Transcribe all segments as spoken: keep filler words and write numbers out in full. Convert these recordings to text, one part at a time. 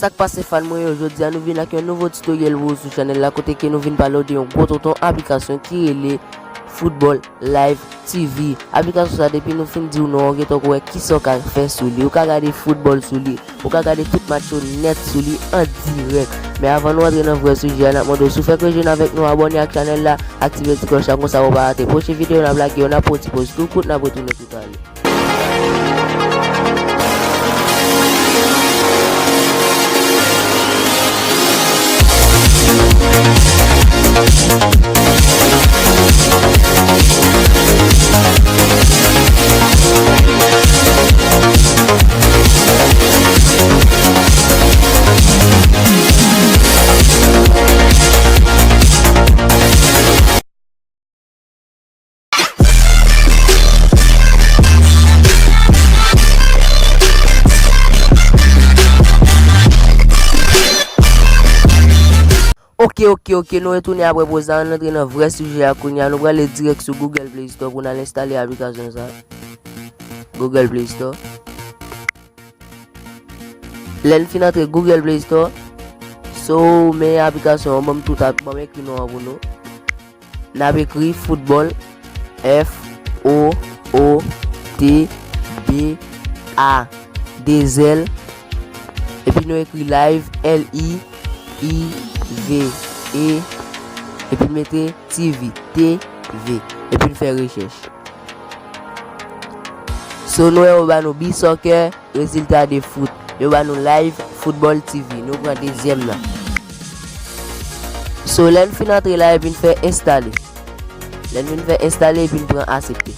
Sa k pase fan mwen yo, jodi a nou vin ak yon nouvo tutoriel pou ou sou chanèl la, kote ke nou vin pale w de yon gwo tonton aplikasyon ki rele Football Live T V. Aplikasyon sa, depi nou fin di w non an, ou gentan wè kisa w ka fè sou li. Ou ka gade foutbòl sou li, ou ka gade tout match yo nèt sou li an dirèk. Men avan nou antre nan vrè sijè a, n ap mande w, si w fèk rejwenn avèk nou, abòne ak chanèl la, aktive ti klòch la, konsa pou w pa rate pwochen videyo n ap lage yo, n ap pran yon ti poz tou kout, n ap retounen tou talè. Oke, oke, oke, nou retounen apre poz la, ann antre nan vrè sijè a kounye a, nou prale dirèk sou Google Play Store pou n al enstale aplikasyon sa. Google Play Store. Lè n fin antre Google Play Store, so men aplikasyon an, ban m tout ap, ban m ekri non an pou nou. N ap ekri football, F O O T B A, de zèl, epi nou ekri live, L I I V E, epi mete T V, T V, epi n fè rechèch. So nou wè yo ba nou beach soccer, résultat de foot. Yo ba nou live football T V. Nou pran dezyèm nan. So lè n fin antre la epi n fè enstale. Lè n fin fè enstale epi n pran aksepte.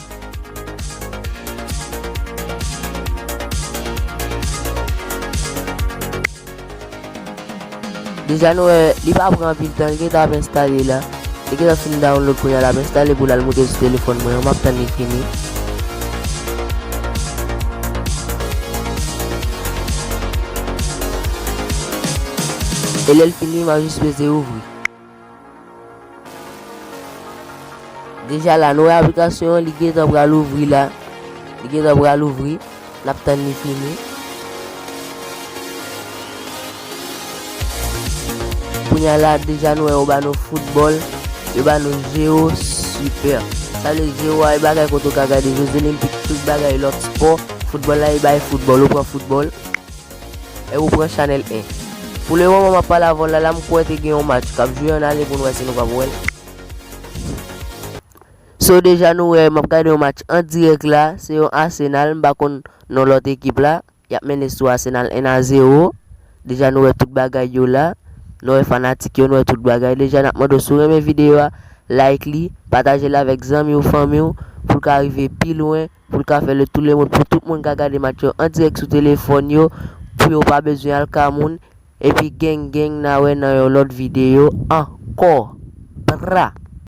Deja nou wè, li pa pran anpil tan, li gentan ap enstale la. Li gentan fin download kounye a, l ap enstale pou l al moute sou telefòn mwen an, m ap tann li fini. E lè l fini, m a jis peze ouvri. Deja la, nou wè aplikasyon an, li gentan pral ouvri la. Li gentan pral ouvri. N ap tann li fini. Kounye a la, deja nou wè yo ba nou foutbòl, yo ba nou Geo Super. Sa vle Geo a, e bagay kote w ka gade Jeux Olympiques, tout bagay lòt spò. Foutbòl la, e bay foutbòl, ou pran foutbòl. E ou pran chanèl en. Pou le moman m ap pale avè w la, la m kwè te gen yon match k ap jwe, ann ale pou n wè si nou p ap wè l. So deja nou wè, m ap gade yon match an dirèk la, se yon Arsenal, m pa konn non lòt ekip la, y ap mennen sou Arsenal en a zewo. Deja nou wè tout bagay yo la, nou wè fanatik yo, nou wè tout bagay. Deja n ap mande w si w renmen videyo a, like li, pataje l avèk zanmi w, fanmi w, pou l ka rive pi lwen. Pou l ka fè le tour le monde, pou tout moun ka gade match yo an dirèk sou telefòn yo, pou yo pa bezwen al ka moun. Epi gang gang, n a wè nan yon lòt videyo ankò. Bra!